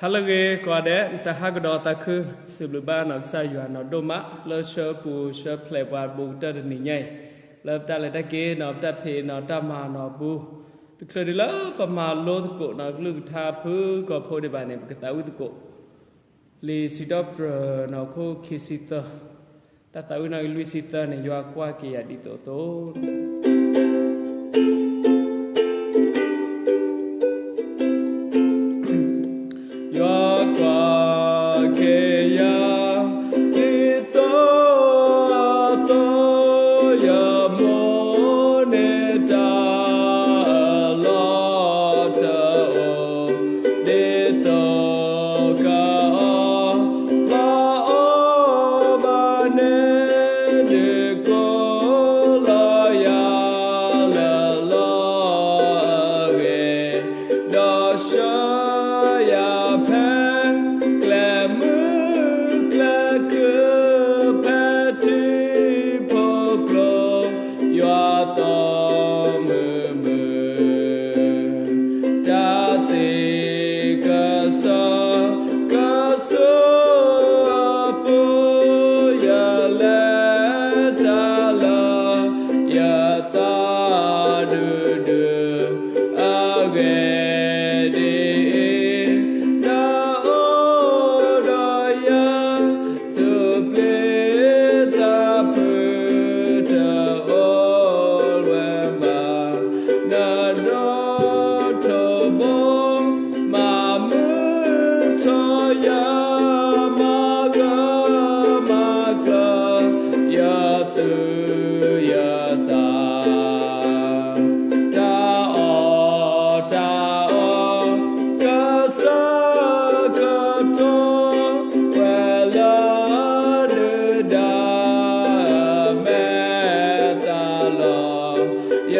ဟါလၢအဂ့ၤကိးဂၤဒဲး, တၢ်ဟးကဒီးသးခု, စံးဘျုးဘၣ်နီၢ်ကစၢ်ယွၤနီၢ်ဒိၣ်မး လၢဆှၢပူၤဆှၢဖျဲးပှၤဘူးကတၢၢ်တနံၤညါအံၤ, လၢပတၢ်လဲၤတၢ်က့ၤနီၢ် ပတၢ်ဖံးနီၢ်တၢ်မၤနီၢ်ပူၤ, တချုးဒံးလၢပမၤလိသကိးနီၢ်ကလုၢ်ကထါဖုၣ်ကိာ်ဖိဒံးဘၣ်န့ၣ် ပကသးဝံၣ်သကိး လံာ်စံးထီၣ်ပတြၢၤနီၢ်ခိၣ်ခံဆံသၢ, တၢ်သးဝံၣ်နီၢ်ကလုၢ်ဆံသၢန့ၣ် ယွၤကွၢ်က့ၤယၤဒ်သိးသိး ယွၤကွၢ်က့ၤယၤဒ်သိးသိး, ယမိၢ်န့ၢ်တၢ်အလီၢ်တအိၣ်, ဒ်သိးကအီၣ်ဘၣ်န့ၣ် ဒုးကိးလီၤယၤလၢလီၤအဂ့ၢ်, ဒီးဆှၢယၤဖဲကျဲမုၢ်ကျဲခုၣ် ဖဲထံဖိကျိ ယွၤသီမုၢ်မုၢ်, တၢ်သ့ကစၢၢ်ကဆူးအပူၤ ယလဲၤတၢ်လၢယသးဒူဒူ အဂ့ၢ်ဒ်အံၤ, နအိၣ်ဒီးယၤ သူၣ်ပျံၤသးဖုးတအိၣ်ဝဲဘၣ်, နဒိၣ်ထီၣ်ဘိ မၤမုာ်ထီၣ်ယၤ မၤဂၢၢ်မၤကျၢၤ ယသူၣ်ယသး တၢ်အီၣ်တၢ်အီ ကစၢ်ကတီၢ် ဝဲလၢဒုၣ်ဒါမဲာ်သၣ်လီၤ. ယ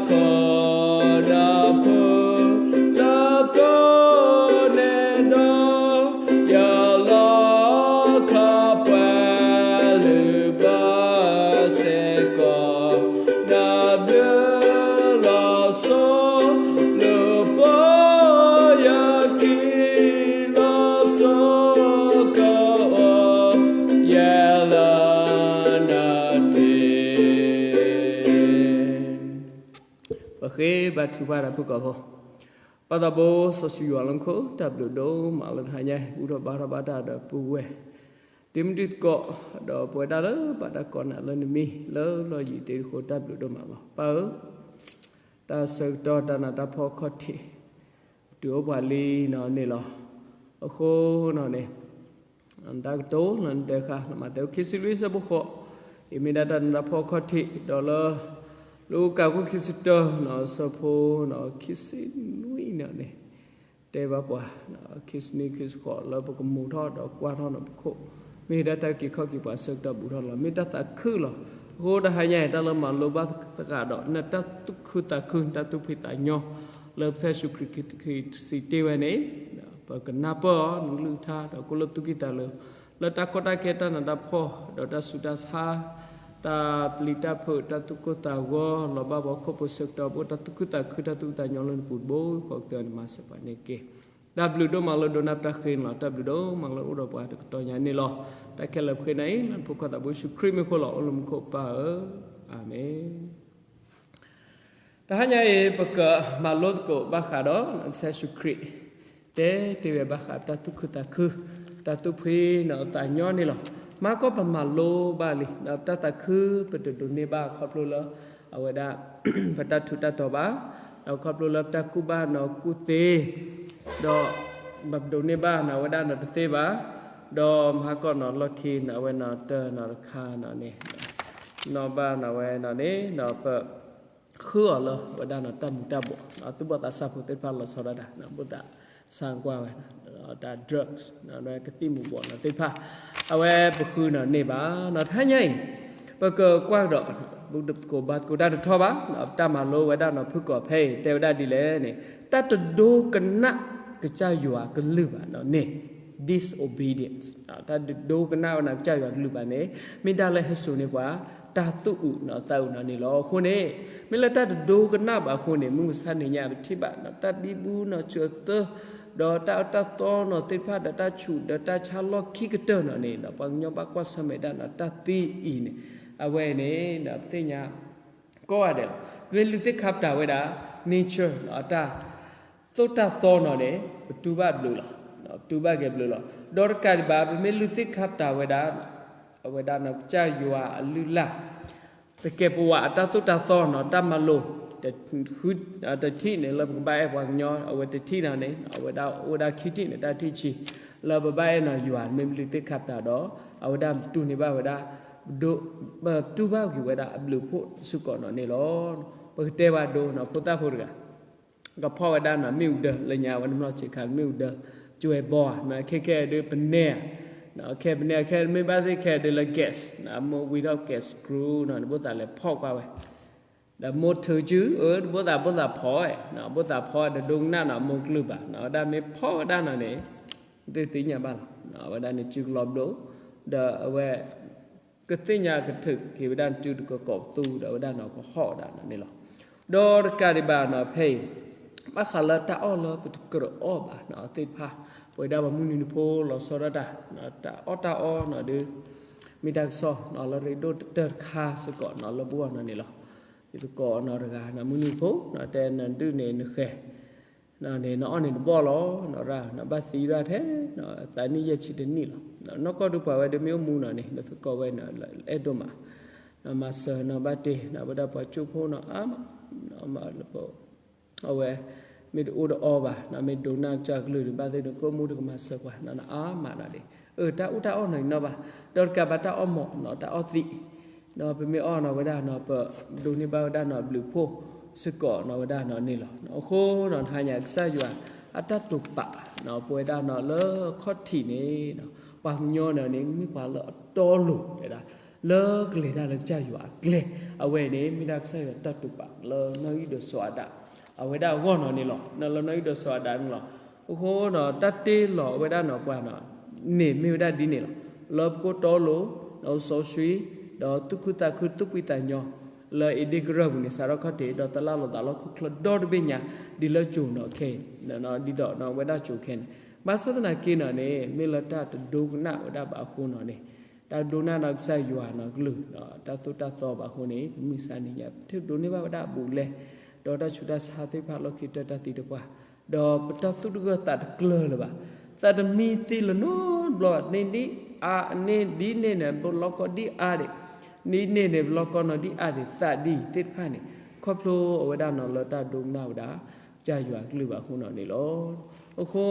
ခိၣ်နၢ်ဖိလၢသိးန့ၣ်ဒီး ယလီခီပှဲၤလုၢ်ဘၢစ့ၢ်ကီး နဘျုးလီၤစိၤ လူၤပိာ်ယခံလီၤစိၤ ကအိၣ်ယဲလၢနတ့ၢ်. ပဃ့ဘါထုကဖၣ်တၢ်ဖုၣ်ကိာ်ဖိ. ပၢ်သးဘိစီဆှံယွၤလၢမူခိၣ်, တၢ်ဘျုးဒိၣ်မးလၢတဟါညါအံၤ ဘူၣ်ထီၣ်ဘါထီၣ်ဘၣ်တၢ်ဒီးပုၢ်ဝဲၢ် တံၤမုၢ်တံၤသကိး ဒီးပဝဲဒၣ်လၢဘၣ်တၢ်ကိးနၤလၢနမံၤလၢလီၢ်ယံၤတ့ၢ်အဃိ တၢ်ဘျုးဒိၣ်မးလီၤ. ပၢ်ဧၢ, တၢ်ဆၢကတီၢ်တၢ်နးတၢ်ဖှီၣ်အခီၣ်ထံး တုၤအိၣ်ပှၤလံနီၢ်န့ၣ်လီၤ. အဃိနီၢ်န့ၣ် တၢ်ကတိၤလၢနတဲဃာ် လၢမးသဲခံဆံလွံၢ်ဆၢဖိဃိး, အံၤမ့ၢ်ဒၣ်တၢ်နးတၢ်ဖှီၣ်အခီၣ်ထံး ဒီးလၢ လူၤကၣ်ခိၣ်ခံဆံတၢနီၢ် ဆၢဖိနီၢ် ခံဆံနွံနီၢ်န့ၣ် တဲဘၣ်ပှၤ ခံဆံနွံ ခံဆံဃိး လၢပကမူထီၣ်ဒီးကွၢ်ထီၣ်နီၢ်ပခိၣ် မ့ၢ်ဒၣ်တၢ်က့ၤခီၣ်က့ၤပှၤဆၢကတီၢ်ဘူးထီၣ်လီၤ. မ့ၢ်တၢ်သးခုလီၤ. အဃိတဟါညါအံၤ တၢ်လၢမၤလိဘၣ်သဂၤဒီး နတၢ်သူၣ်ခုသးခု နတၢ်သူၣ်ဖှံသးညီ လၢပကစၢ်ယ့ၣ်ၡူးခရံာ်စံးတ့ၢ်ဝဲန့ၣ် ပကနၢ်ပၢၢ်အီၤ နကလုၢ်ကထါ ဒီးကိးလၢပသူၣ်ကံၢ်သးလဲ လၢတၢ်ကီတၢ်ခဲ တၢ်နးတၢ်ဖှီၣ် ဒီးတၢ်ဆူးတၢ်ဆါ တၢ်ပျံၤတၢ်ဖုး တၢ်သူၣ်ကိၢ်သးဂီၤ လီၤဘၣ်ပှၤဟီၣ်ခိၣ်ဖိဆၢကတီၢ် ပအိၣ်တၢ်သူၣ်ခုသးခု တၢ်သူၣ်ဖှံသးညီလၢနပူၤတဘိဃီကတၢၢ်န့ၣ် မၤစၢၤပှၤန့ၣ်တက့ၢ်. တၢ်ဘျုးဒိၣ်မးလၢဒိးနၢ်ပတၢ်ဃ့န့ၣ်လီၤ. တၢ်ဘျုးဒိၣ်မးလၢအိၣ်ဒီးပှၤတကတီၢ်ညါန့ၣ်လီၤ. တၢ်ခဲလၢာ်ပဃ့နၤအံၤ လၢနဖိခွါသးဘိယ့ၣ်ၡူးခရံာ်မံၤဃိလီၤ. အိၣ်လၢမူခိၣ်ပၢ်ဧၢ, အၤမ့ၣ်. တဟါညါအံၤ ပကမၤလိသကိးဘၣ်ဃးဒီး ကစၢ်ယ့ၣ်ၡူးခရံာ် တဲတ့ၢ်ဝဲဘၣ်ဃးတၢ်သူၣ်ခုသးခု တၢ်သူၣ်ဖှံနီၢ်သးညီန့ၣ်လီၤ. မၤကီၢ်ပမၤလိဘၣ်လံ ဒီးတၢ်သးခု ပတဒိးန့ၢ်ဘၣ်ခီဖျိလၢ အဝဲဒၣ် ပတၢ်ထူးတၢ်တီၤဘၣ်, ဒီးခီဖျိလၢပတၢ်ကူၣ်ဘၣ်နီၢ်ကူၣ်သ့ ဒီး ပဒိးန့ၢ်ဘၣ်နီၢ်ဝဲဒၣ်နီၢ်တသ့ဘၣ်, ဒီးမၤကီၢ်နီၢ်လီၢ်ခံနီၢ်ဝဲနီၢ်တၢ် နီၢ်တခါနီၢ်န့ၣ် နီၢ်ဘၣ်နီၢ်ဝဲနီၢ်န့ၣ် ဒီးပ ဃုအီၤလၢဝဲဒၣ်နီၢ်တၢ်မူၤတၢ်ဘှီး သူၣ်ဘီၣ်သးစၢ်ဖိသ့ၣ်တဖၣ်လီၤဆီဒၣ်တၢ် ဘၣ်သးစၢ်ကွၢ်ဝဲ တၢ် drugs ကသံၣ်မူၤဘှီးနီၢ်သ့ၣ်တဖၣ် အဝဲပဃုနီၢ်န့ၢ်ဘၣ်နီၢ်. တဟါညါအံၤ ပကကွၢ်ကဒီး ပကကိးဘါသကိးတၢ်တထီဘၣ် ပတၢ်မၤလိဝဲဒၣ်နီၢ်ဖုၣ်ကိာ်ဖဲအံၤ တဲဝဲဒၣ်ဒ်လဲၣ်န့ၣ် တၢ်တဒိကနၣ်ကစၢ်ယွၤကလုၢ်ဘၣ်နီၢ်န့ၣ် disobedience တၢ်တဒိကနၣ်ဝဲဒၣ်ကစၢ်ယွၤကလုၢ်ဘၣ်န့ၣ် မ့ၢ်တၢ်လၢဟဲစိာ်န့ၢ်ပှၤ တၢ်သူၣ်အုးနီၢ်သးအုးနီၢ်န့ၣ်လီၤ. အဃိန့ၣ် မ့ၢ်လၢတၢ်တဒိကနၣ်ဘၣ်အဃိန့ၣ် မုၢ်မဆါတနံၤညါ ပထံၣ်ဘၣ်နီၢ် တၢ်ဘံဘူနီၢ်စၢၤသၢ ဒီးတၢ်အၢတၢ်သီနီၣ်သ့ၣ်တဖၣ်ဒီးတၢ်ဆူၣ်ဒီးတၢ်ဆါလီၢ်ခံကတၢၢ်နီၣ်န့ၣ်ဒီး ပှၤကညီဘၣ်ကွၢ်ဆၢၣ်မဲာ်ဒၣ်နီၣ်တၢ်သံအံၤန့ၣ်, အဝဲန့ၣ်ဒီးပသ့ၣ်ညါ ကိးဂၤဒဲးလီၤ. ပမ့ၢ်လုၢ်သ့ၣ်ခါပတာ်ဝဲဒၣ် nature နီၣ် တၢ်သိၣ်တၢ်သီနီၣ်န့ၣ် ပတူၢ်ဘၣ်ဘျုးလီၤ. ပတူၢ်ဘၣ်က့ၤဘျုးလီၤ. ဒီးတကးဒံးဘၣ် ပမ့ၢ်လုၢ်သ့ၣ်ခါပတာ်ဝဲဒၣ် အဝဲဒၣ်နီၣ်ကစၢ်ယွၤအလုၢ်အလၢ် တကဲပဝးအတၢ်သိၣ်တၢ်သီနီၣ် တၢ်မၤလိာ် တထံၣ်န့ၣ်လၢပကဘၣ်အဲၣ်ပှၤကညီ အဝဲတထံၣ်နီၣ်န့ၣ် အဝဲဒၣ်အိၣ်ဝဲဒၣ်ခံထံၣ်န့ၣ် တၢ်ထံၣ်ဆံ လၢပဘၣ်အဲၣ်နီၣ်ယွၤ မ့ၢ်ပလုၢ်သ့ၣ်ခါပတာ်ဒီး အဝဲဒၣ်တူၢ်န့ၢ်ဘၣ်ဝဲဒၣ် ပတူၢ်ဘၣ်က့ၤဝဲဒၣ်အဘျုးအဖှိၣ်စ့ၢ်ကီးနီၣ်န့ၣ်လီၤ. ပကတဲဘၣ်ဒိနီၣ် ဖိသၣ်ဖိတဂၤ ကဖီၣ်ဝဲဒၣ်နီၣ်မ့ၣ်အူဒၢ လၢညါဝဲတဘျီဆံးခါ မ့ၣ်အူဒၢ ကၠွဲဘီဧါ ခဲခဲဒုးပနဲၣ်ဧါ ခဲပနဲၣ် ခဲမ့ၢ်ဘၣ်သ့ၣ်ခဲဒုးလၢ gas နီၣ် မိၢ်ဝံထီၣ် gas screw နီၣ် တဘိသးလဲၤဖီၣ်ကွၢ်ဝဲ ဒီးမိၢ်ထုးစု အၢ တဘိသးဘိသးဖီၣ်ဝဲ ဘိသးဖီၣ်ဒီးဒိကနၣ်နီၣ် မိၢ်ကလုၢ်ဘၣ်နီၣ် ဝဲဒၣ်မ့ၢ်ဖီၣ်ဝဲဒၣ်နီၣ်န့ၣ် သ့ၣ်ညါဘၣ်လီၤ အဝဲဒၣ်န့ၣ်စုကလီၤဘျိ ဒီးအဝဲ ကသ့ၣ်ညါကထုးက့ၤဝဲဒၣ်စုတကကိးပသူဒီး အဝဲဒၣ်နီၣ်ကဟီၣ်ဝဲဒၣ်နီၣ်န့ၣ်လီၤ. ဒီးတကးဒံးဘၣ်နီၣ်ဖဲအံၤ ဘၣ်ဃးလၢတၢ်အီၣ်လၢပတကြၢးအီၣ်ဘၣ်နီၣ်သ့ၣ်တဖၣ် ပဝဲဒၣ်ပှၤမုၢ်နွံနံၤဖိလီၤဆီဒၣ်တၢ် တၢ်အီၣ်တၢ်အီနီၣ်ဒုး မ့ၢ်တၢ်ကစီၣ်နီၣ်လၢရ့ဒိၣ်တတၢၢ်တခါစ့ၢ်ကီးနီၣ်လၢပဂီၢ်နီၣ်န့ၣ်လီၤ. ယသကိးနီၣ်တဂၤနီၣ်မုၢ်နွံနံၤဖိနီၣ် တဲနဒုးန့ၣ်နဃဲၤ နအီၣ်န့ၣ်တဘီၣ်လီၤ နီၣ်ရၣ်နီၣ် ဘၣ်သံဒၣ်ထဲ သးနံၣ်ယဲၢ်ဆံတနံၣ်လီၤ. နီၢ်ကီၢ်ဒုးပှၤဝဲဒုးမ့ၢ်အိၣ်မူနီၣ်န့ၣ် နသကိးဝဲနီၣ် အဲၣ်ဒိးမး နီၣ်မၤစၢၤနီၣ်ဘၣ်တ့ နီၣ်ဝဲဒၣ်ပှၤကၠိဖိနီၣ်အါမး နီၣ်မၤလၢပ အဝဲ မ့ၢ်တအိၣ်တအီဘၣ်နီၣ် မ့ၢ်ဒိကနၣ်ကစၢ်ကလုၢ်ဒုး ဘၣ်သ့ၣ်နကိၣ်မူတကမၤစၢၤပှၤနီၣ် နအါမးနီၣ်ဒံး အၢ တၢ်အူတၢ်အီၣ်နီၣ်အံၤနီၣ်ဘၣ် ဒီးတကးဘၣ်တၢ်အီၣ်မးနီၣ် တၢ်အီၣ်သံး နီၣ် ပမ့ၢ်အီၣ်နီၣ်ဝဲဒၣ်နီၣ် ပဒိးန့ၢ်ဘၣ်ဝဲဒၣ်နီၣ်အဘျုးအဖှိၣ်စ့ၢ်ကီးနီၣ်ဝဲဒၣ်နီၣ်န့ၣ်လီၤ. အဃိနီၣ် တဟါညါကစၢ်ယွၤ အတၢ်တိာ်ပာ်နီၣ် ပဝဲဒၣ်နီၣ်လၢခီၣ်ထံးန့ၣ် ပှၤကညီန့ၣ်န့ၣ် မ့ၢ်ပှၤလၢအတီအလိၤတဲဒၣ် လၢကလဲၤတၢ်လၢကစၢ်ယွၤအကျဲ အဝဲန့ၣ် မ့ၢ်ဒၣ်ကစၢ်ယွၤတၢ်တိာ်ပာ်လၢနီၢ်အံၣ်ဒီးစီၤအၤဒၣ် အဝဲဒၣ်အဂီၢ်နီၣ်န့ၣ်လီၤ. နီၣ်လၢနီၢ်အံၣ်ဒီးစီၤအၤဒၣ်န့ၣ်လီၤ. အဃိနီၣ် တၢ်တ့လီၤဝဲဒၣ်နီၣ်ပှၤနီၣ် န့ၣ်မ့ၢ်ဝဲဒၣ်ဒ်န့ၣ်လီၤ. လၢပကိၢ်တီလိၤ ဒီးစီဆှံ ဒီးသူၣ်ခုသးခုသူၣ်ဖှံသးညီ လၢအ့ဒ့ၣ်ကရၢၢ်ပူၤန့ၣ် စးထီၣ်ခီၣ်ထံး ဒီးသလၣ်လီၤသးလီၢ်ခိၣ်ချၢဒီတဘ့ၣ်ညါ ဒ်လၢကၠိၤနီၣ်ခဲအံၤ ဒ်သိးနီၣ်ဝဲဒၣ်ကၠိၤခဲန့ၣ် ဘၣ်ဆၣ်သနာ်က့နီၣ်န့ၣ် မ့ၢ်လၢတၢ်တဒိကနၣ်ဝဲဒၣ်ဘၣ်အဃိနီၣ်န့ၣ် တၢ်ဒိကနၣ်နီၣ်ကစၢ်ယွၤနီၣ်ကလုၢ် တၢ်သိၣ်တၢ်သီဘၣ်အဃိန့ၣ် ပမုၢ်ဆါနံၤညါ ပထံၣ်ဒိးန့ၢ်ဘၣ်ဝဲဒၣ်အဘူးအလဲ ဒီးတၢ်ဆူးတၢ်ဆါသ့ၣ်တဖၣ်လီၢ်ခံကတၢၢ်တၢ်သံတပှၢ် ဒီးပတၢ်သူၣ်တဂၢၢ်သးတကျၢၤလၢၤဘၣ်. သးတမံသံလၢၤနီတဘျီဘၣ် န့ၣ်ဒ်အါ န့ၣ်ဒ်န့ၣ်န့ၣ် ပလီၢ်ကီဒ်အါဒံး ဒ်န့ၣ်န့ၣ် ပလီၢ်ကီနီၣ်ဒ်အါဒံး သးဒ်သ့ၣ်တဖၣ်န့ၣ် ခီဖျိအဝဲဒၣ်နီၣ်လၢတၢ်ဒိကနၣ်ဝဲဒၣ် ကစၢ်ယွၤကလုၢ်ဘၣ်အဃိနီၣ်န့ၣ်လီၤ. အဃိ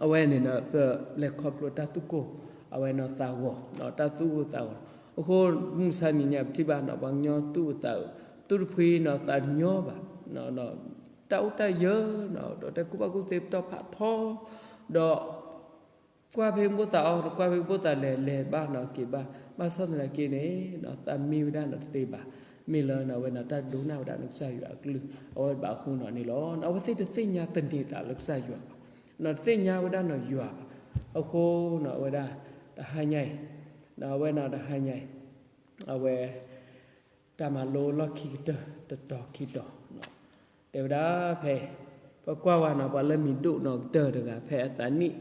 အဝဲန့ၣ် ပလဲၤခီဖျိတၢ်သူၣ်ကိၢ် အဝဲနီၣ်သးဂီၤ တၢ်သူၣ်ကိၢ်သးဂီၤ အဃိ မုၢ်ဆါနံၤညါပထံၣ်ဘၣ်နီၣ် ပှၤကညီသူၣ်အုးသးအုး သူၣ်တဖှံနီၣ်သးညီဘၣ် တၢ်အိၣ်တၢ်ယၢၤနီၣ် ဒီးတၢ်ကူၣ်ဘၣ်ကူၣ်သ့ပတီၢ်ဖးထီ ဒီး ကွၢ်ဖဲကဘိသးအီၣ် ကွၢ်ဖဲကဘိသးလဲၤ လဲၤဘၣ်နီၣ်က့ၤဘၣ် ဘၣ်ဆၣ်သနာ်က့န့ၣ် သးမံဝဲဒၣ်နီၣ်တသ့ဘၣ် မ့ၢ်လၢနီၣ်ဝဲနီၣ်တၢ်ဒိကနၣ်ဝဲဒၣ်နီၣ်ကစၢ်ယွၤအကလုၢ် အဝဲဘၣ်အဃိနီၣ်န့ၣ်လီၤ. အဝဲသ့ၣ်တသ့ၣ်ညါသန့ၤသးလၢကစၢ်ယွၤဘၣ် နီၣ်တသ့ၣ်ညါဝဲဒၣ်နီၣ်ယွၤဘၣ် အဃိနီၣ်ဝဲဒၣ် တဟါညါအံၤ နီၣ်ဝဲနီၣ်တဟါညါအံၤ အဝဲ တၢ်မၤလိလီၢ်ခံကတၢၢ်တတီၤခံတီၤ တဲဝဲဒၣ်ဖဲ ပကွၢ်ဝဲနီၣ် ပှၤလၢမံၤဒိၣ်နီၣ်ကတၢၢ်တဂၤဖဲအသးနံၣ်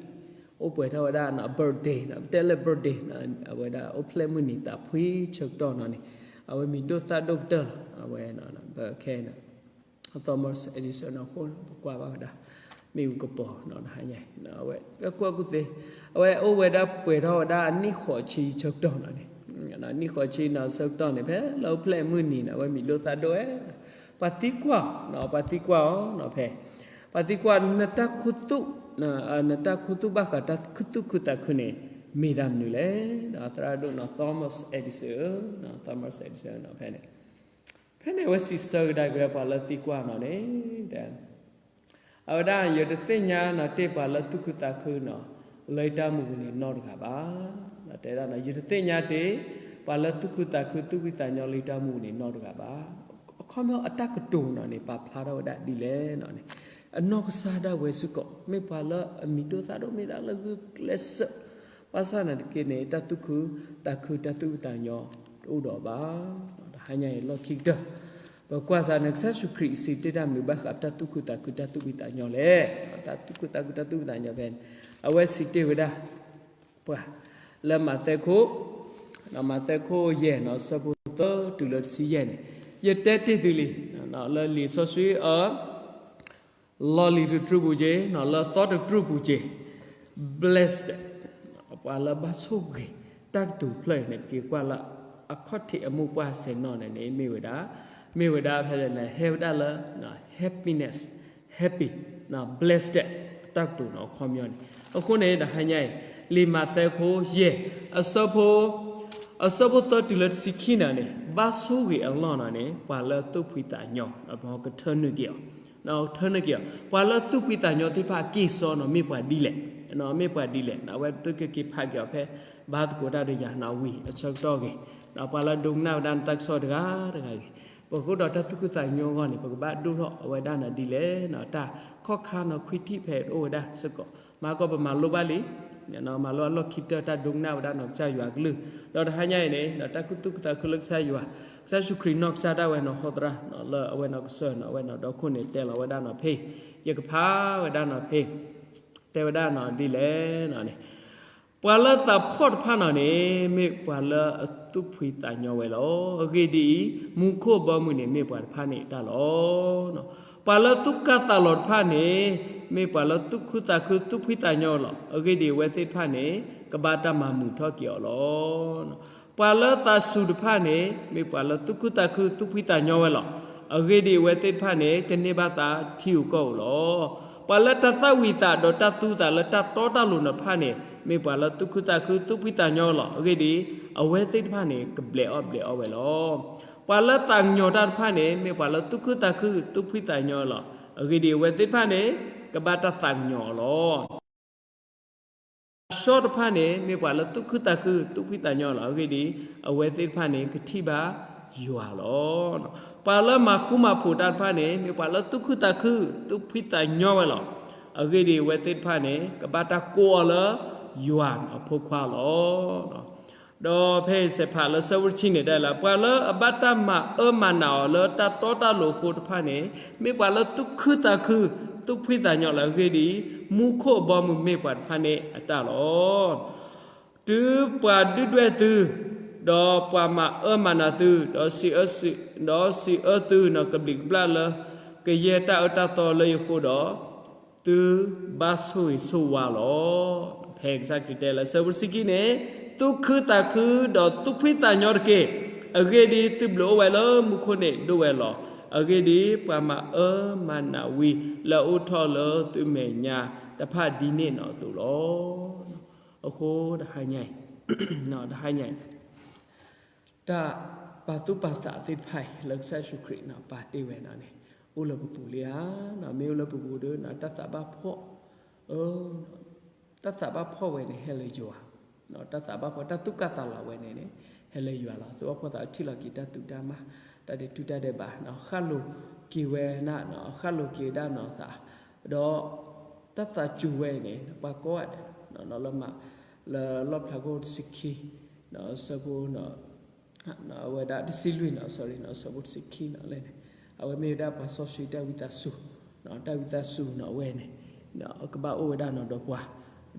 အိၣ်ပှဲၤထီၣ်ဝဲဒၣ်နီၣ် birthday နီၣ် ပတဲလၢ birthday နီၣ် အဝဲဒၣ်အိၣ်ဖျဲၣ်မုၢ်နံၤသးဖှံဆၢကတီၢ်နီၣ်န့ၣ် အဝဲမံၤဒိၣ်သၣ်ဒိၣ်ကတၢၢ်လီၤ အဝဲ ပခဲ Thomas Edison နီၣ်အဃိ ပကွၢ်ဘၣ်ဝဲဒၣ် မ့ၣ်အူကပီၤနီၣ် တဟါညါအံၤ အဝဲ ကကွၢ်ကူၣ်သ့ အဝဲအိၣ်ဝဲဒၣ်ပှဲၤထီၣ်ဝဲဒၣ်နံၣ်ဃိးဆံဆၢကတီၢ်နီၣ်န့ၣ် နံၣ်ဃိးဆံနီၣ်ဆၢကတီၢ်န့ၣ် ဖဲလၢအိၣ်ဖျဲၣ်မုၢ်နံၤန့ၣ် အဝဲမံၤဒိၣ်သၣ်ဒိၣ်ဝဲ ပှၤသံကွၢ်အီၤ ပှၤသံကွၢ်အီၤနီၣ်ဖဲ ပှၤသံကွၢ် နတၢ်ခူသူၣ် နတၢ်ခူသူၣ်ဘၣ်ဃးတၢ်သူၣ်ခုသးခုန့ၣ် မ့ၢ်တၢ်မနုၤလဲၣ် သရၣ်ဒိၣ်နီၣ် Thomas Edison နီၣ် Thomas Edison နီၣ်ဖဲန့ၣ် ဖဲန့ၣ်အဝဲစံးဆၢကဒါက့ၤဝဲပှၤလၢသံကွၢ်နီၣ်န့ၣ် တဲ အဝဲဒၣ် ယတသ့ၣ်ညါနီၣ်တ့ၢ်ပှၤလၢသူၣ်ခုသးခုနီၣ် လၢယတၢ်မူပူၤန့ၣ်နီတဂၤဘၣ်. တဲဒၣ်နီၣ် ယတသ့ၣ်ညါတ့ၢ် ပှၤလၢသူၣ်ခုသးခုသူၣ်ဖှံသးညီလၢယတၢ်မူပူၤန့ၣ်နီတဂၤဘၣ်. အခီပညီအတၢ်ကတိၤနီၣ်န့ၣ် ပာ်ဖျါထီၣ်ဝဲဒၣ်ဒ်လဲၣ်နီၣ်န့ၣ် အနီၢ်ကစၢ်ဒၣ်ဝဲစ့ၢ်ကီး မ့ၢ်ပှၤလၢအမံၤဒိၣ်သၣ်ဒိၣ် မ့ၢ်ဒၣ်လၢဂုာ်ကျဲးစၢး ဘၣ်ဆၣ်သနာ်က့န့ၣ် တၢ်သူၣ်ခုသးခုတၢ်သူၣ်ဖှံသးညီတအိၣ်ဒီးအီၤဘၣ်. တဟါညါအံၤလီၢ်ခံကတၢၢ် ပကွၢ်စ့ၢ်န့ၣ် ကစၢ်ယ့ၣ်ၡူးခရံာ်စံးတ့ၢ်တၢ်မနုၤဘၣ်ဃးတၢ်သူၣ်ခုသးခု တၢ်သူၣ်ဖှံသးညီလဲၣ်. တၢ်သူၣ်ခုသးခု တၢ်သူၣ်ဖှံသးညီဖဲန့ၣ် အဝဲစံးတ့ၢ်ဝဲဒၣ်ပှၤ လၢမးသဲခိၣ်, မးသဲခိၣ်ယဲၢ်န့ၣ် အဆၢဖိသၢတုၤလၢတဆံယဲၢ်န့ၣ်, ယတဲတ့ၢ်သုလံ, လၢလံာ်စီဆှံအ လီၢ်လံၤတတြူၢ်ပူၤက့ၤ, လၢသီတတြူၢ်ပူၤက့ၤ, blessed, ပှၤလၢဘၣ်ဆိၣ်ဂ့ၤ, တၢ်ကတိၤဖျၢၣ်အံၤန့ၣ် ပက့ၤကွၢ်လၢအခီၣ်ထံးအမိၢ်ပှၢ်ဆဲးနီၣ်န့ၣ်န့ၣ် မ့ၢ်ဝဲဒၣ်, မ့ၢ်ဝဲဒၣ်ဖဲလဲၣ်န့ၣ် ဟဲဝဲဒၣ်လၢ happiness, happy, blessed တၢ်ကတိၤန့ၣ်အခီပညီန့ၣ်. အဃိန့ၣ် တဟါညါအံၤ လံာ်မးသဲခိၣ်ယဲၢ် အဆၢဖိ အဆၢဖိသၢတုၤလၢတဆံခံန့ၣ်န့ၣ် ဘၣ်ဆိၣ်ဂ့ၤအလီၢ်န့ၣ်န့ၣ် ပှၤလၢသူၣ်ဖှံသးညီ, ပကထၢနုာ်က့ၤအီၤ, ထၢနုာ်က့ၤအီၤ, ပှၤလၢသူၣ်ဖှံသးညီသ့ၣ်တဖၣ်အက့ၢ်စီန့ၣ် မ့ၢ်ပှၤဒ်လဲၣ်, မ့ၢ်ပှၤဒ်လဲၣ်, အဝဲသုကက့ၤဖးက့ၤအီၤဖဲ ဘါသကိးတၢ်ဒီးယၤန့ၣ်ဝံၤအဆၢကတီၢ်ဂ့ၤ, ပှၤလၢဒိကနၣ်ဝဲဒၣ်န့ၣ် တၢ်ကစီၣ်တဂၤတဂၤဂ့ၤ, ပကအိၣ်ဒီးတၢ်သူၣ်ခုသးညီအဂီၢ်န့ၣ် ပကဘၣ်ဒိၣ်ထီၣ်အဝဲဒၣ်န့ၣ်ဒ်လဲၣ်န့ၣ် တၢ်ခီၣ်ခါန့ၣ်ခွံထံၣ်ဖဲအိၣ်ဝဲဒၣ်စ့ၢ်ကီး, မၤကီးပမၤလိဘၣ်လံ မၤလိအလီၢ်ခံကတၢၢ် တၢ်ဒိကနၣ်ဝဲဒၣ်န့ၣ်ကစၢ်ယွၤအကလုၢ်, ဒီးတဟါညါအံၤန့ၣ် တၢ်သူၣ်ခုသးခုလၢကစၢ်ယွၤ, ကစၢ်ယ့ၣ်ၡူးခရံာ်နီၢ်ကစၢ်ဒၣ်ဝဲန့ၣ်ဟီသရၣ်လၢအဝဲန့ၣ်ကစၢၢ်န့ၣ် အဝဲန့ၣ်ဒီခိၣ်န့ၣ်တဲလီၤဝဲဒၣ်န့ၣ်ဖဲ, ယကဖးဝဲဒၣ်န့ၣ်ဖဲ, တဲဝဲဒၣ်န့ၣ်ဒ်လဲၣ်န့ၣ် ပှၤလၢသးဖှီၣ်တဖၣ်န့ၣ်န့ၣ် မ့ၢ်ပှၤလၢအသူၣ်ဖှံသးညီဝဲလီၤ. အဂ့ၢ်ဒ်အံၤ, မူခိၣ်အဘီအမုၢ်န့ၣ် မ့ၢ်ပှၤတဖၣ်န့ၣ်အတၢ်လီၤ. ပှၤလၢသူၣ်ကၢ်သးလီၤတဖၣ်န့ၣ် မ့ၢ်ပှၤလၢသူၣ်ခုသးခုသူၣ်ဖှံသးညီလီၤ. အဂ့ၢ်ဒ်အံၤ, အဝဲသ့ၣ်တဖၣ်န့ၣ် ကဘၣ်တၢ်မၤမုာ်ထီၣ်က့ၤအီၤလီၤ. ပှၤလၢသးစူၤတဖၣ်န့ၣ် မ့ၢ်ပှၤလၢသူၣ်ခုသးခုသူၣ်ဖှံသးညီဝဲလီၤ. အဂ့ၢ်ဒ်အံၤ, အဝဲသ့ၣ်တဖၣ်န့ၣ် ကန့ၢ်ဘၣ်သးထံဧိၤကီၢ်ဧိၤလီၤ. ပှၤလၢတၢ်သၣ်ဝံၤသးဒီးတၢ်သူသးလၢတၢ်တီတၢ်လိၤန့ၣ်တဖၣ်န့ၣ် မ့ၢ်ပှၤလၢသူၣ်ခုသးခုသူၣ်ဖှံသးညီလီၤ. အဂ့ၢ်ဒ်အံၤ, အဝဲသ့ၣ်တဖၣ်န့ၣ် ကဘျဲးအီၣ်ဘျဲးအီဝဲလီၤ. ပှၤလၢသးကညီၤတၢ်တဖၣ်န့ၣ် မ့ၢ်ပှၤလၢသူၣ်ခုသးခုသူၣ်ဖှံသးညီလီၤ. အဂ့ၢ်ဒ်အံၤ, အဝဲသ့ၣ်တဖၣ်န့ၣ် ကဘၣ်တၢ်သးကညီၤအီၤလီၤ. သးဆှီတဖၣ်န့ၣ် မ့ၢ်ပှၤလၢသူၣ်ခုသးခုသူၣ်ဖှံသးညီလီၤ. အဂ့ၢ်ဒ်အံၤ, အဝဲသ့ၣ်တဖၣ်န့ၣ် ကထံၣ်ဘၣ်ယွၤလီၤ. ပှၤလၢမၤဃူမၤဖိးတၢ်တဖၣ်န့ၣ် မ့ၢ်ပှၤလၢသူၣ်ခုသးခုသူၣ်ဖှံသးညီဝဲလီၤ. အဂ့ၢ်ဒ်အံၤ, အဝဲသ့ၣ်တဖၣ်န့ၣ် ကဘၣ်တၢ်ကိးအီၤလၢယွၤအဖိခွါလီၤ. ဒီးဖဲအံၤစဲးဖးလၢဆၢဖိတဆံန့ၣ်တဲလၢ ပှၤလၢအဘၣ်တၢ်မၤအၢမၤနးအီၤလၢတၢ်တီတၢ်လိၤအဃိတဖၣ်န့ၣ် မ့ၢ်ပှၤလၢသူၣ်ခုသးခု သူၣ်ဖှံသးညီလီၤ. အဂ့ၢ်ဒ်အံၤ, မူခိၣ်အဘီအမုၢ်မ့ၢ်ပှၤတဖၣ်န့ၣ်အတၢ်လီၤ. တုၤပှၤဒုၣ်ဒွဲၣ်သု, ဒီးပှၤမၤအၢမၤနးသု, ဒီးစံးအၢသုန့ၣ် ကဘျံးကဘျၣ်လၢ ကယဲၢ်တၢ်အၢတၢ်သီလၢယဃိဒီး, သုဘၣ်ဆိၣ်ဂ့ၤဆိၣ်ဝါလီၤ. ဖဲကစၢ်ခရံာ်တဲလၢဆၢဖိတဆံခံန့ၣ်, သူၣ်ခုသးခုဒီးသူၣ်ဖှံသးညီတက့ၢ်. အဂ့ၢ်ဒ်အံၤ, သုဘျုးအိၣ်ဝဲလၢမူခိၣ်န့ၣ်ဒိၣ်ဝဲလီၤ. အဂ့ၢ်ဒ်အံၤ, ပှၤမၤအၢမၤနးဝံၤလၢအအိၣ်ထီၣ်လၢသုမဲာ်ညါတဖၣ်ဒ်န့ၣ်နီၣ်အသိးလီၤ. အဃိတဟါညါအံၤ, တဟါညါအံၤ တၢ်ပာ်သူၣ်ပာ်သးသ့ၣ်တဖၣ်အံၤ လၢကစၢ်ယ့ၣ်ၡူးခရံာ်န့ၣ် ပာ်တ့ၢ်ဝဲန့ၣ်န့ၣ် အိၣ်လၢပပူၤလံဧါ. မ့ၢ်အိၣ်လၢပပူၤဒီး တၢ်သးဘၣ်ဖှီၣ်, တၢ်သးဘၣ်ဖှီၣ်ဝဲန့ၣ် ဟဲလၢယွၤ, တၢ်သးဘၣ်ဖှီၣ် တၢ်သူၣ်ကၢ်သးလီၤဝဲန့ၣ်န့ၣ် ဟဲလၢယွၤလီၤ. သူၣ်ဘၣ်ဖှီၣ်သးထံၣ်လီၤက့ၤတၢ်သူၣ်တၢ်မၤ, တၢ်ဒဲးတူၢ်တၢ်ဒဲးဘးန့ၣ် ဃၣ်လိၤက့ၤဝဲဒၣ်န့ၣ် ဃၣ်လိၤက့ၤဝဲဒၣ်န့ၣ်သး, ဒီး တၢ်သးစူၤဝဲအံၤန့ၣ် ပှၤကိးဂၤဒဲးလီၤ, လၢမး လၢလီၣ်ဖျါခိၣ်တဆံခံ ဆၢဖိ အဝဲဒၣ်တဆံလွံၢ်န့ၣ် sorry ဆၢဖိတဆံခံန့ၣ်လဲၣ်န့ၣ်, အဝဲမ့ၢ်ဝဲဒၣ်ပှၤစီဆှံတၢ်ဝံသးစူၤ, တၢ်ဝံသးစူၤန့ၣ် အဝဲန့ၣ် ကဘၣ်အိၣ်ဝဲဒၣ်န့ၣ်ဒီးပှၤ,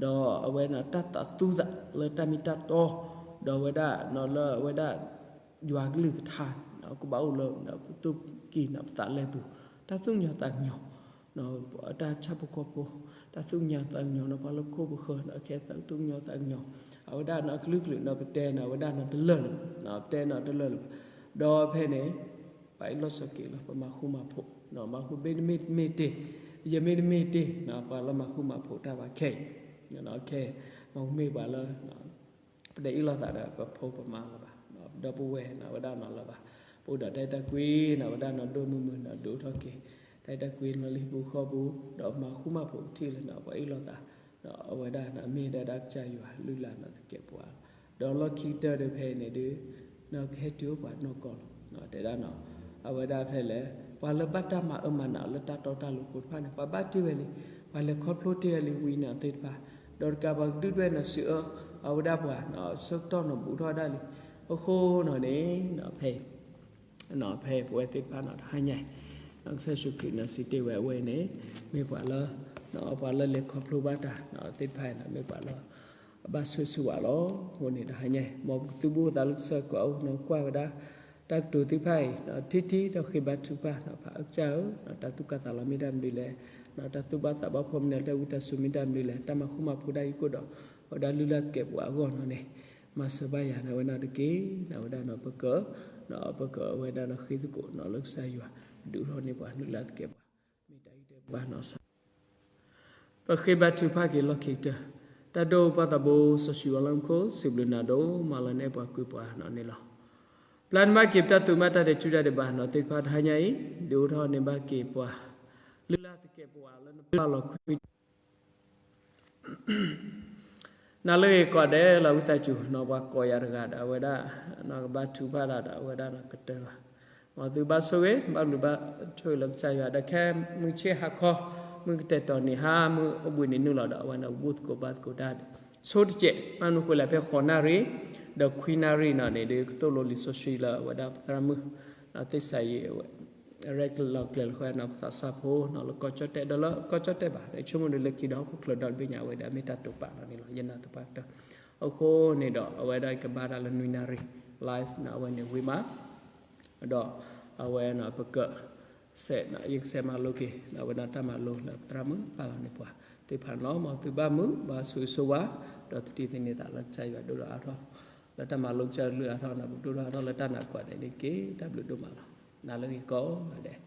ဒီးအဝဲန့ၣ် တၢ်သးသူသးလၢတၢ်မ့ၢ်တၢ်တီ, ဒီးအဝဲဒၣ်န့ၣ်လၢအဝဲဒၣ် ယွၤကလုၢ်ကထါ ကဘၣ်အိၣ်လၢ ပသူၣ်ကံၢ်န့ၣ် ပသးလဲပူၤ, တၢ်သူၣ်ကညီၤသးကညီၤ တၢ်ဆၣ်ဖိကီၢ်ဖိ, တၢ်သူၣ်ကညီၤသးကညီၤန့ၣ် ပှၤလၢပခိၣ်ပဃၢၤန့ၣ် ခဲသးသူၣ်ကညီၤသးကညီၤ, အဝဲဒၣ်န့ၣ်အကလုာ်ကလုာ်န့ၣ် ပတဲန့ၣ် အဝဲဒၣ်န့ၣ်တလၢာ်လၢၤဘၣ်, ပတဲန့ၣ်တလၢာ်လၢၤဘၣ်, ဒီးဖဲန့ၣ် ပှၤအ့ၣ်လိာ်ဆိးက့ၤလၢပမၤဃူမၤဖိး, မၤဃူမ့တမ့ၢ်တ့ၢ်, ယမ့တမ့ၢ်တ့ၢ် ပှၤလၢမၤဃူမၤဖိးတၢ်ဘၣ်ခဲအံၤ, ခဲ မၤဃူမ့ၢ်ပှၤလၢ ပတအ့ၣ်လိာ်သးဒီးပဖိပမါလၢၤဘၣ်, ဒီပုၢ်ဝဲၢ်န့ၣ် အဝဲဒၣ်န့ၣ်လၢၤဘၣ်, ပအိၣ်ဒီးတၢ်အဲၣ်တၢ်ကွံန့ၣ် အဝဲဒၣ်န့ၣ်ဒိၣ်မုၢ်မုၢ်န့ၣ် ဒိၣ်ထီၣ်က့ၤ, တၢ်အဲၣ်တၢ်ကွံလၢလံာ်ပူၤဃီပူၤ, ဒီးမၤဃူမၤဖိးထံၣ်လၢန့ၣ် ပှၤအ့ၣ်လိာ်သး, အဝဲဒၣ်န့ၣ် မ့ၢ်ဒၣ်တၢ်ကစၢ်ယွၤလုၢ်လၢ်န့ၣ်သကဲးပဝးလီၤ, ဒီးလီၢ်ခံကတၢၢ်ဒီးဖဲအံၤန့ၣ်ဒုး န့ၣ်ကဟဲတုၤအိၣ်ပှၤနီၢ်ကီၢ်လီၤ, တဲဒၣ်န့ၣ်, အဝဲဒၣ်ဖဲလဲၣ်, ပှၤလၢဘၣ်တၢ်မၤအၢမၤနးလၢတၢ်တီတၢ်လိၤအဃိတဖၣ်န့ၣ် ပှၤဘၣ်တ့ၢ်ဝဲလံ, ပှၤလဲၤခီဖျိတ့ၢ်ဝဲလံဝံၤန့ၣ်သ့ၣ်တဖၣ်, ဒီးတကးပှၤကဒုၣ်ဒွဲၣ်န့ၣ် စံးအၢ အဝဲဒၣ်ပှၤန့ၣ် ဆၢကတီၢ်န့ၣ်ဘူးထီၣ်ဒၣ်လံ, အဃိန့ၣ်န့ၣ် ဖဲအံၤ ဖဲပဝဲသ့ၣ်တဖၣ်နီၤ တဟါညါအံၤ ကစၢ်ယ့ၣ်ၡူးခရံာ်နီၤ စံးတ့ၢ်ဝဲအဝဲန့ၣ် မ့ၢ်ပှၤလၢ ပှၤလၢလဲၤခီဖျိဘၣ်တၢ်သ့ၣ်တဖၣ်အံၤနီၤ မ့ၢ်ပှၤလၢ အဘၣ်ဆိၣ်ဂ့ၤဆိၣ်ဝါလီၤ. အဃိန့ၣ် တဟါညါအံၤ မ်ပကသူၣ်ဘိၣ်သးလၢကစၢ်ယွၤအအိၣ်နီၤ ကွၢ်ဝဲဒၣ် တၢ်ကတိၤသ့ၣ်တဖၣ်အံၤ ထံထံဒီးဃ့ဘါထုကဖၣ်နီၤ ဖးအကစၢ်ဧၢ တၢ်သူၣ်ကၢ်သးလီၤမ့ၢ်တၢ်မနုၤလဲၣ်, တၢ်သူၣ်ဘၣ်သးဘၣ်ဖှီၣ်မ့ၢ်န့ၣ် တၢ်ဝံသးစူၤမ့ၢ်တၢ်မနုၤလဲၣ်, တၢ်မၤဃူမၤဖိးတၢ်အံၤကအိၣ်ဒီး အဝဲဒၣ်လုၢ်လၢ်သကဲးပဝးအဂီၢ်နီၤန့ၣ် မၤစၢၤဘၣ်ယၤန့ၣ် အဝဲဒၣ်တက့ၢ်. အဝဲဒၣ်နီၤ ပက ပကအဝဲဒၣ်နီၤ ဃ့သကိးနီၤလၢကစၢ်ယွၤ ဒုးအိၣ်ထီၣ်န့ၢ်ပှၤလုၢ်လၢ်သကဲးပဝး မ့ၢ်တၢ်ဂံၢ်တၢ်ဘါနီၤ ပဃ့ဘါထုကဖၣ်က့ၤလီၢ်ခံကတၢၢ်. တၢ်ဒိၣ်ပၢ်သးဘိစီဆှံယွၤလၢမူခိၣ် စံးဘျုးနၤဒိၣ်မးလၢနအဲၣ်ပှၤကွံပှၤနီၤန့ၣ်လီၤ. ပျၢ်န့ၢ်ဘၣ်က့ၤပတၢ်သူၣ်မၤတၢ်ဒဲး စုတၢ်ဒဲးဘးနီၤသ့ၣ်တဖၣ်တဟါညါအံၤ ဒုးအိၣ်ထီၣ်န့ၢ်ဘၣ်က့ၤပှၤ လုၢ်လၢ်သကဲးပဝးလၢနပၢ်လီၤခွံ နၤလၢဂ့ၤကိးဂၤဒဲးလီၤ ဝံသးစူၤနီၤ ပှၤကိးယၤတဂၤဒီး အဝဲဒၣ် ကဘါထုကဖၣ်တၢ်ဒီး အဝဲဒၣ်ကတၢၢ်လီၤ. မ်သုဘၣ်ဆိၣ်ဂ့ၤ ဘၣ်ဘျုးဘၣ်ဆိၣ်ဂ့ၤလၢကစၢ်ယွၤ ဒီးခဲမုၢ်ဆ့ၣ်ဟါခီ မုၢ်ကတဲာ်ကတီၤနံၤဟါ မုၢ်အိၣ်ဘှံးနံၤနုာ်လီၤဒီး အဝဲန့ၣ် ဘူၣ်သကိးဘါသကိးတၢ် ဆိတစဲး ဘၣ်မနုၤဃိလဲၣ် ဖဲဃိးနၣ်ရံၣ် ဒီးခွံနၣ်ရံၣ်နီၤန့ၣ် ဒုးကသိၣ်လိလံာ်စီဆှံလၢအဝဲဒၣ်ပသရၣ်မုၣ် သ့ၣ်စၤယံး ရဲၣ်ကျဲၤလီၤကျဲၤလီၤဃဲနီၤ ပသးစၢ်ဖိနီၤ လၢကီၢ်ကၠီၣ်တဲၣ် ဒီးလၢကီၢ်ကၠီၣ်တဲၣ်ဘၣ် ဆိကမိၣ်ဒုးလၢခံဒီးဟီၣ်ခိၣ်ချၢဒီတဘ့ၣ်ညါ အဝဲဒၣ်မ့ၢ်တၢ်တိာ်ပာ်လီၤန့ၣ်လီၤ ယနာ်သပှၢ်ကတၢၢ်. အဃိန့ၣ်ဒီး အဝဲဒၣ်ကဘါတၢ်လၢနွံနၣ်ရံၣ် live နီၤ အဝဲန့ၣ်ဝံၤမး ဒီးအဝဲနီၤ ပက စဲး ယကစဲးမၤလိက့ၤ အဝဲဒၣ်တၢ်မၤလိလၢပသရၣ်မုၣ်ပာ်လီၤန့ၢ်ပှၤသ့ၣ်တဖၣ်န့ၣ်လီၤ. မ်သုဘၣ်မုာ် ဘၣ်ဆိၣ်ဂ့ၤဆိၣ်ဝါ ဒီးသတံၢ်သန့ၤသးလၢကစၢ်ယွၤဒိၣ်ဒီးအါထီၣ် လၢတၢ်မၤလိကစၢ်ယွၤဒိၣ်ဒီးအါထီၣ်နီၤ ပဒိၣ်ဒီးအါထီၣ်လၢတၢ်နာ်ကိးဂၤဒဲးန့ၣ်တက့ၢ်. တၢ်ဘျုးဒိၣ်မးလီၤ. နၤလၢဂ့ၤကိးဂၤဒဲး